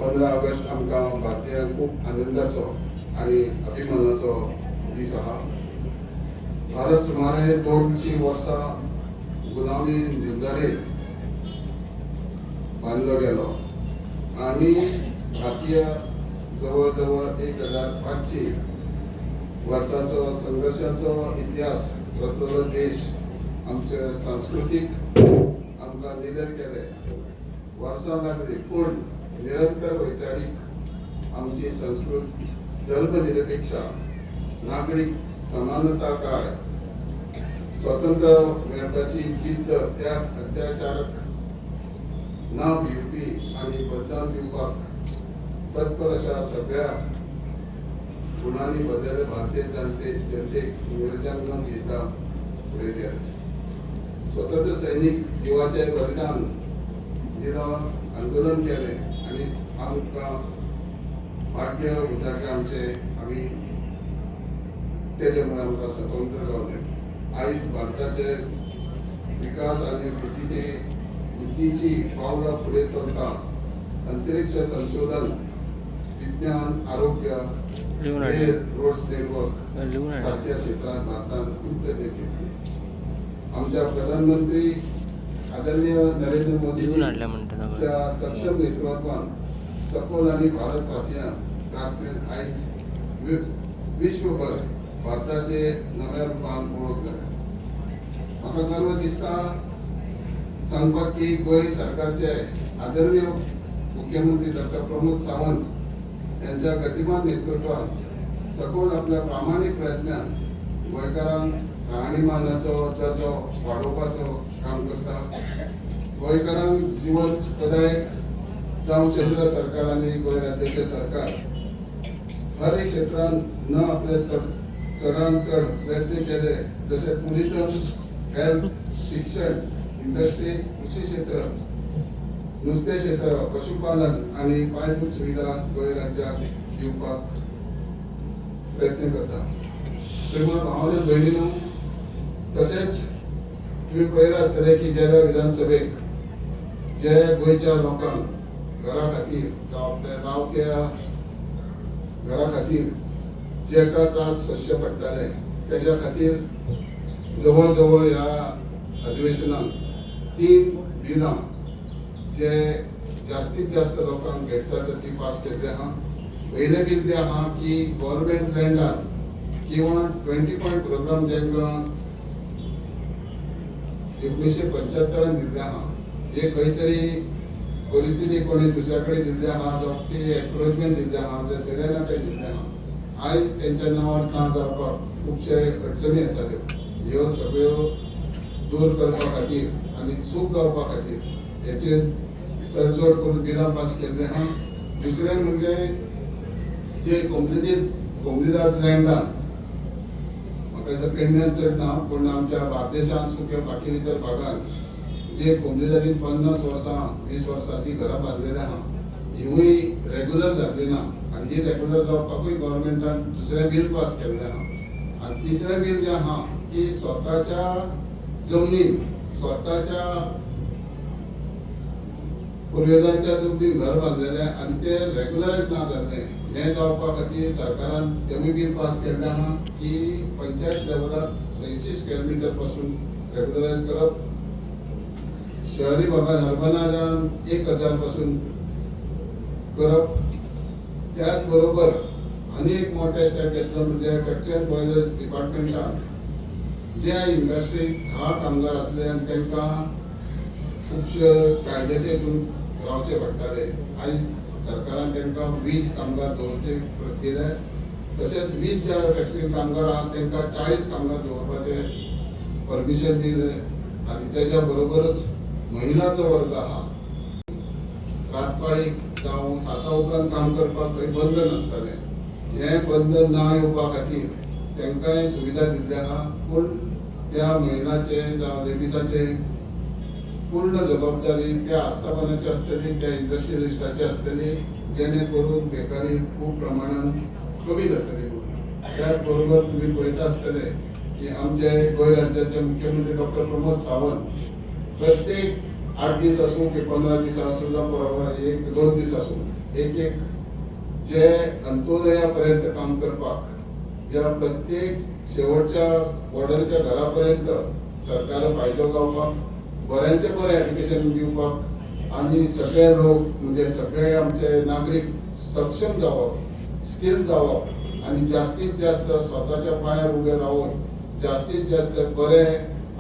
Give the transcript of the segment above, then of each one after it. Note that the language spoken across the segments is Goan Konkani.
15 ऑगस्ट आमकां भारतीयांक खूब आनंदाचो आनी अभिमानाचो दीस आहा. भारत सुमारे 200 वर्सां गुलामी झुंजारेर बांदलो गेलो आनी भारतीय जवळ जवळ 1500 वर्साचो संघर्शाचो इतिहास रचलो. देश आमचे सांस्कृतीक आमकां निडर केले. वर्सां लागली, पूण निरंतर वैचारीक आमची संस्कृत, धर्मनिरपेक्षा, नागरीक समानताकाय, स्वतंत्र मेळपाची जिद्द, त्या अत्याचारक ना भिवपी आनी बलिदान दिवपाक तत्पर अशा सगळ्या गुणांनी भरलेले भारतीय जनतेक इंग्रजांक न भियता फुडें गेले. स्वतंत्र सैनीक जिवाचे बलिदान दिलो, आंदोलन केलें आनी आमकां भाग्य उजाडलें आमचें. आमी तेजे मुळे आमकां स्वतंत्र गावलें. आयज भारताचे विकास आनी वृद्धीची पावलां फुडें चलता. अंतरिक्ष संशोधन, विज्ञान, आरोग्य, लिहून रेल, आणलं. रोड्स नेटवर्क लिहून आणलं. सारख्या क्षेत्रात भारतान खूब तेजें घेतली. आमच्या प्रधानमंत्री आदरणीय नरेंद्र लिहून आणलं म्हणटा सगळं. मोदीच्या सक्षम नेतृत्वान सखोल आणि भारतवासियांक आयज विश्वभर भारताचे नव्या रुपान वळख जाल्या. म्हाका गर्व दिसता सांगपाक की गोंय सरकारचे आदरणीय मुख्यमंत्री डॉक्टर प्रमोद सावंत यांच्या गतिमान नेतृत्वात सखोल आपल्या प्रामाणीक प्रयत्नान गोंयकारांक राहणीमानाचो दर्जो वाडोवपाचो काम करता. गोंयकारांक जीवन सुखदायक जावं, केंद्र सरकार आनी गोंय राज्याचे सरकार हर एक क्षेत्रान न आपले चड चडान चड प्रयत्न केले, जशे टुरिझम, हेल्थ, शिक्षण, इंडस्ट्रीज, कृषी क्षेत्र, नुस्तें क्षेत्र, पशुपालन आनी पायाभूत सुविधा गोंय राज्याक दिवपाक प्रयत्न करता. श्रीमान भावानो, भयणीनो, तशेंच तुमी पळयलां आसतलें की गेल्या विधानसभेक जे गोंयच्या लोकांक घरा खातीर जावं आपल्या रावत्या घरा खातीर जेका त्रास सोंसचे पडटाले, तेज्या खातीर जवळ जवळ ह्या अधिवेशनात तीन बिलां जे जास्तीत जास्त लोकांक भेटसार ती पास केल्ली आहा. पयलें बील जें आहा की गव्हर्मेंट लँडार किंवा 20 पॉयंट प्रोग्राम जेंकां 1975न दिल्लें आहा, जे खंय तरी परिस्थिती कोणी दुसऱ्या कडेन दिल्ले आहा जावं ते एन्क्रोचमेंट दिल्लें आहा, ते सगळ्यांना ते दिल्लें आहा, आयज तेंच्या नांवार ना जावपाक खुबशे अडचणी येताल्यो. ह्यो सगळ्यो दूर करपा खातीर आनी सूख जावपा खातीर हेचेर तडजोड करून बिलां पास केल्लें आहा. दुसरें म्हणजे जे कोमनिदाद लँडान, म्हाका दिसता पेडण्यान चड ना, पूण आमच्या बार्देशांत किंवा बाकी इतर भागात जे कोमनिदादीन 50 वर्सां, 20 वर्सांची घरां बांदलेली आहा, हिवूय रेगुलर जातली ना आनी ही रेगुलर जावपाकूय गव्हर्मेंटान दुसरें बील पास केल्लें आहा. आनी तिसरें बील जें आहा की स्वताच्या जमनीन, स्वताच्या पुर्वेजांच्या जमनीन घर बांदलेलें आनी ते रेगुलरायज ना जाल्लें, हें जावपा खातीर सरकारान तेवूय बील पास केल्लें आहा की पंचायत लेवलाक 100 स्क्वेअर मिटर पासून रेगुलरायज करप, शहरी भागात अर्बनाजान 1000 पासून करप. त्याच बरोबर आनी एक मोठे स्टेप घेतलो म्हणजे फॅक्टरी अँड बॉयलर्स डिपार्टमेंटान ज्या इंडस्ट्रीत 10 कामगार आसले आनी तांकां खुबशे कायद्याचे हितून रावचे पडटाले, आयज सरकारान तांकां 20 कामगार दवरचे दिले. तशेंच 20 ज्या फॅक्टरीन कामगार आहात तांकां 40 कामगार दवरपाचे परमिशन दिलें. आनी तेज्या बरोबरच महिलांचो वर्ग आहा, रातपाळी जावं 7 उपरांत काम करपाक थंय बंधन आसतालें. हें बंधन ना येवपा खातीर तांकांय सुविधा दिल्ली आहा, पूण त्या महिलांचे जावं लेडिसाचे पूर्ण जबाबदारी त्या आस्थापनाची आसतली, त्या इंडस्ट्रियलिस्टाची आसतली, जेणे करून बेकारी खूब प्रमाणान कमी जातली म्हणून. त्याच बरोबर तुमी पळयता आसतले की आमचे गोंय राज्याचे मुख्यमंत्री डॉक्टर प्रमोद सावंत प्रत्येक 8 दीस आसूं की 15 दीस आसूं, जावं 1-2 दीस आसूं. एक एक जे अंत्योदया पर्यंत काम करपाक, ज्या प्रत्येक शेवटच्या बॉर्डरच्या घरा पर्यंत सरकार फायदो गावपाक, बऱ्यांचे बरें एड्युकेशन दिवपाक आनी सगळे लोक म्हणजे सगळे आमचे नागरीक सक्षम जावप, स्किल जावप आनी जास्तीत जास्त स्वताच्या पांयार उबे रावन जास्तीत जास्त बरें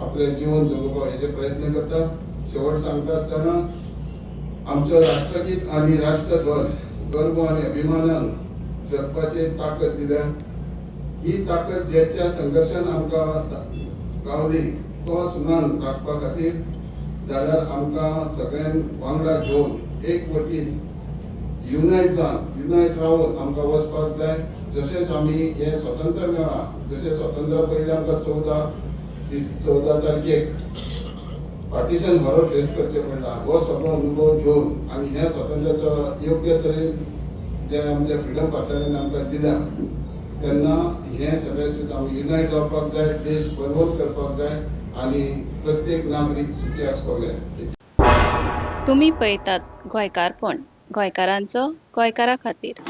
आपलें जीवन जगोवपाक हेजे प्रयत्न करता. शेवट सांगता आसतना, आमचो राष्ट्रगीत आनी राष्ट्रध्वज गर्व आनी अभिमानान जगपाची ताकद दिल्या. ही ताकद ज्याच्या संघर्शान आमकां गावली तोच मान राखपा खातीर जाल्यार आमकां सगळ्यांक वांगडा घेवन एक वटीन युनायट जावन, युनायट रावन आमकां वचपाक जाय. जशेंच आमी हें स्वतंत्र मेळ्ळां, जशें स्वतंत्र पयलीं आमकां 14 दीस, 14 तारखेक पार्टिशन हॉरर फेस करचें पडला, हो सगळो अनुभव घेवन आनी ह्या स्वातंत्र्याचो योग्य तरेन जे आमच्या फ्रिडम फायटरांनी आमकां दिल्या, तेन्ना हें सगळें चिंतून आमी युनायट जावपाक जाय, देश बलवंत करपाक जाय आनी प्रत्येक नागरीक सुखी आसपाक जाय. तुमी पळयतात गोंयकारपण, गोंयकारांचो गोंयकारा खातीर.